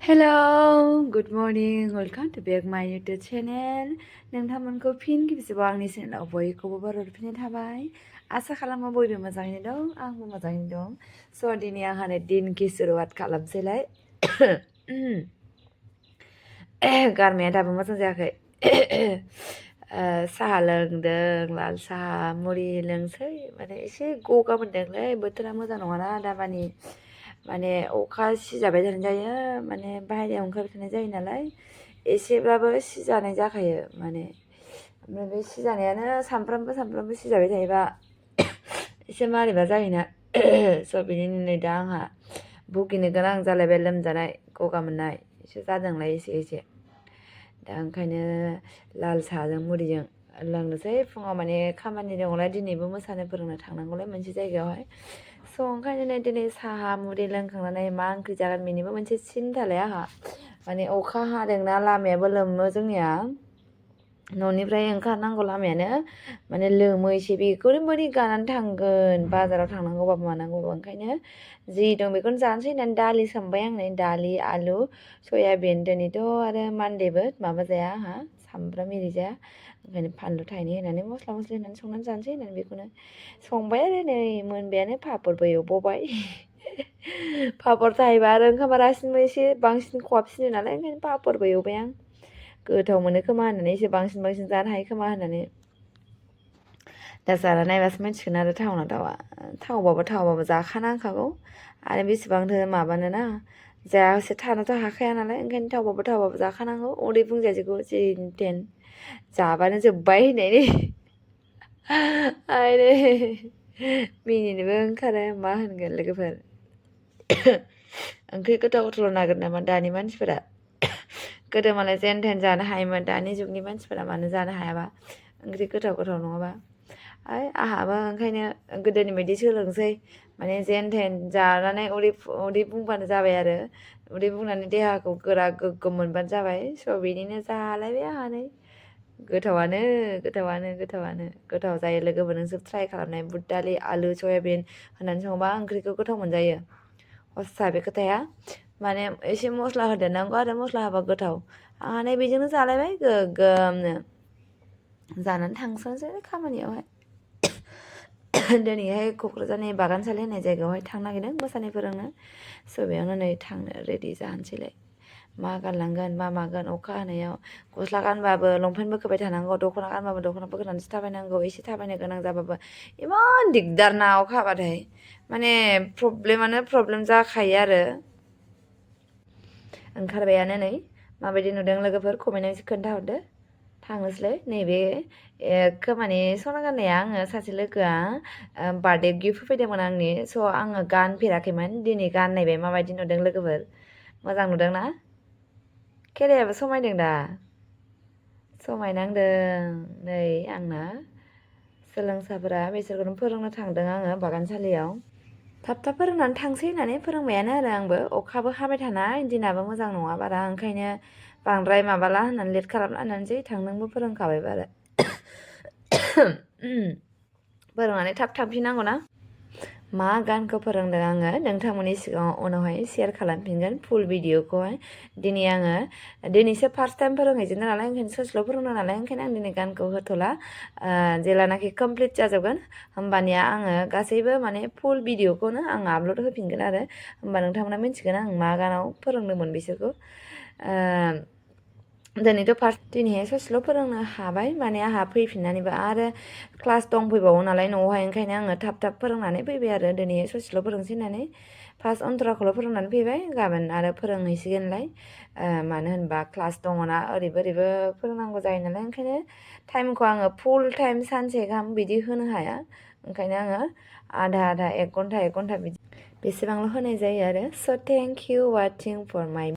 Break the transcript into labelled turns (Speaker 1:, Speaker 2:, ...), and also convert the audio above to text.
Speaker 1: Hello, good morning. Welcome to back my YouTube channel. नोंथांमोनखौ फिन खेबसेबाव आंनि चेनेलाव बयखौबो बरायफिननाय थाबाय। आसा खालामो बयबो मोजाङैनो दं, आंबो मोजाङैनो दं। स' दिनै आंहा दिनखि सुरुवात खालामसैलाय। गारमाया दाबो मोजां जायाखै। साहा लोंदों, लाल साहा मुरि लोंसै। माने एसे गगा मोनदोंलै, बोथोरा मोजां नङाना दामानि। माने अखा सिजाबाय थानाय जायो, माने बाहेरायाव ओंखारबाय थानाय जायो नालाय एसेब्लाबो सिजानाय जाखायो माने। ओमफ्राय बे सिजानायानो सानफ्रामबो सिजाबाय थायोबा एसे मारैबा जायोना। स' बिदिनो नै दा आंहा भुगिनो गोनां जालायबाय, लोमजानाय गगा मोननाय एसे जादोंलाय एसे। दा ओंखायनो लाल साहाजों मुरिजों लोंनोसै। फुङाव माने खामानि दङलाय, दिनैबो मोसानो फोरोंनो थांनांगौलाय मोनसे जायगायावहाय। स' ओंखायनो दिनै साहा मुरि लोंखांनानै मा ओंख्रि जागोन बेनिबो मोनसे सिन्थालाय आंहा। माने अखा हादोंना, लामायाबो लोमो जोंनिया। न'निफ्राय ओंखारनांगौ लामायानो माने लोमो एसे। बेखौनो बोरै गानानै थांगोन, बाजाराव थांनांगौबाबो मानांगौबाबो। ओंखायनो जि दं बेखौनो जानोसै होननानै दालि सोमबाय आं। नै दालि, आलु, सयाबिन। दिनैथ' आरो मानदेबो माबा जाया आंहा, सामब्राम एरि जाया। ओंखायनो फानलु थाइनै होनानै मस्ला मस्लि होनानै संनानै जानोसै होननानै बेखौनो संबाय आरो नै मोनबायानो। पापरबो एवबावबाय। पापर थायोबा आरो ओंखामा रासिनबो एसे बांसिन खहाबसिनो नालाय, ओंखायनो पापरबो एवबाय आं। गोथाव मोनो खोमा होननानै, एसे बांसिन जानो हायो खोमा होननानै। दा जाना नायबासो मिथिगोन आरो थावना थावा। थावबाबो जाखानांखागौ। आरो बेसेबांथो माबानो ना, जायासे थानोथ' हाखाया नालाय, ओंखायनो थावबाबो जाखानांगौ। उदै बुंजासेखौ जेन थेन जाबानो जोब्बाय होननायनि। आरे मिनिनोबो ओंखारो, मा होनगोन लोगोफोर। ओंख्रि गोथाव नागिर नामा दानि मानसिफोरा। गोदो मालाय जेन थेन जानो हायोमोन, दानि जुगनि मानसिफोरा मानो जानो हायाबा ओंख्रि गोथाव नङाबा। आंहाबो ओंखायनो गोदोनि बायदि सोलोंसै। माने जेन थेन जानानै उदै बुंबानो जाबाय आरो। उदै बुंनानै देहाखौ गोरा गोग्गो मोनबानो जाबाय। स' बिदिनो जालायबाय आंहा नै। गोथावानो गोथाव जायो लोगोफोर। नोंसोर ट्राइ खालामनाय, बुट दालि, आलु, सयाबिन होनानै सङोबा ओंख्रिखौ गोथाव मोनजायो। हस्सा बे खोथाया। माने एसे मस्ला होदेरनांगौ आरो, मस्ला होबा गोथाव। आंहा नै बेजोंनो जालायबाय गोगोमनो। जानानै थांसै खामानियावहाय। दिनैहाय क'क्राझारनि बागानसालि होननाय जायगायावहाय थांनो नागिरदों मोसानाय फोरोंनो। स' बेयावनो नै थांनो रेडि जानोसैलाय। मा गानलांगोन मा मागोन अखा हानायाव। गस्ला गानबाबो लंपेन्टबो खोबाय थानांगौ, दख'ना गानबाबो दख'नाबो गोनानैसो थाबायनांगौ। एसे थाबायनो गोनां जाबाबो इमान दिगदार ना अखा हाबाथाय। माने प्रब्लेम जाखायो आरो। ओंखारबायानो नै। माबायदि नुदों लोगोफोर कमेन्टआव एसे खोन्थाहरदो। थाङोसैलाय। नैबे खोमानि सना गाननाया आङो सासे लोगोआ बार्थडे गिफ्ट होफैदोंमोन आंनि। स' आङो गानफेराखैमोन, दिनै गाननायबाय। माबायदि नुदों लोगोफोर, मोजां नुदोंना? खेरायाबो समायदों दा? समायनांदों नै आंना सोलोंसाफोरा। बिसोरखौनो फोरोंनो थांदों आङो बागानसालियाव। थाब फोरोंनानै थांसै होननानै फोरोंबायानो आरो आंबो। अखाबो हाबाय थानाय, दिनाबो मोजां नङा बारा। ओंखायनो बांद्राय माबाला होननानै, लेट खालामला होननानै थांनोबो फोरोंखाबायबो आरो। फोरोंनानै थाब थांफिननांगौ ना। मा गानखौ फोरोंदों आङो नोंथांमोननि सिगाङाव उनावहाय शेयार खालामफिनगोन फुल भिडिअखौहाय। दिनैसो फार्स्ट टाइम फोरोंहैजेनदों नालाय, ओंखायनो ससेल' फोरोंदों नालाय, ओंखायनो आं दिनै गानखौ होथ'ला। जेलानाखि कमप्लिट जाजोबगोन होमबानिया आङो गासैबो माने फुल भिडिअखौनो आं आपल'ड होफिनगोन आरो। होमबा नोंथांमोना मिथिगोन आं मा गानाव फोरोंदोंमोन बिसोरखौ। दिनैहाय ससेल' फोरोंनो हाबाय। माने आंहा फैफिननानैबो आरो क्लास दंफैबावो नालाय न'आवहाय, ओंखायनो आङो थाब फोरोंनानै फैबाय आरो। दिनै ससेल' फोरोंसै होननानै फार्स्ट अन्तराखौल' फोरोंनानै फैबाय। गाबोन आरो फोरोंहैसिगोनलाय। मानो होनबा क्लास दङना, ओरैबो फोरोंनांगौ जायो नालाय। ओंखायनो टाइमखौ आङो फुल टाइम सानसे गाहाम बिदि होनो हाया। ओंखायनो आङो आधा 1 घन्टा बिदि बेसेबांल' होनाय जायो आरो। स' थेंक इउ वाचिं फर माइ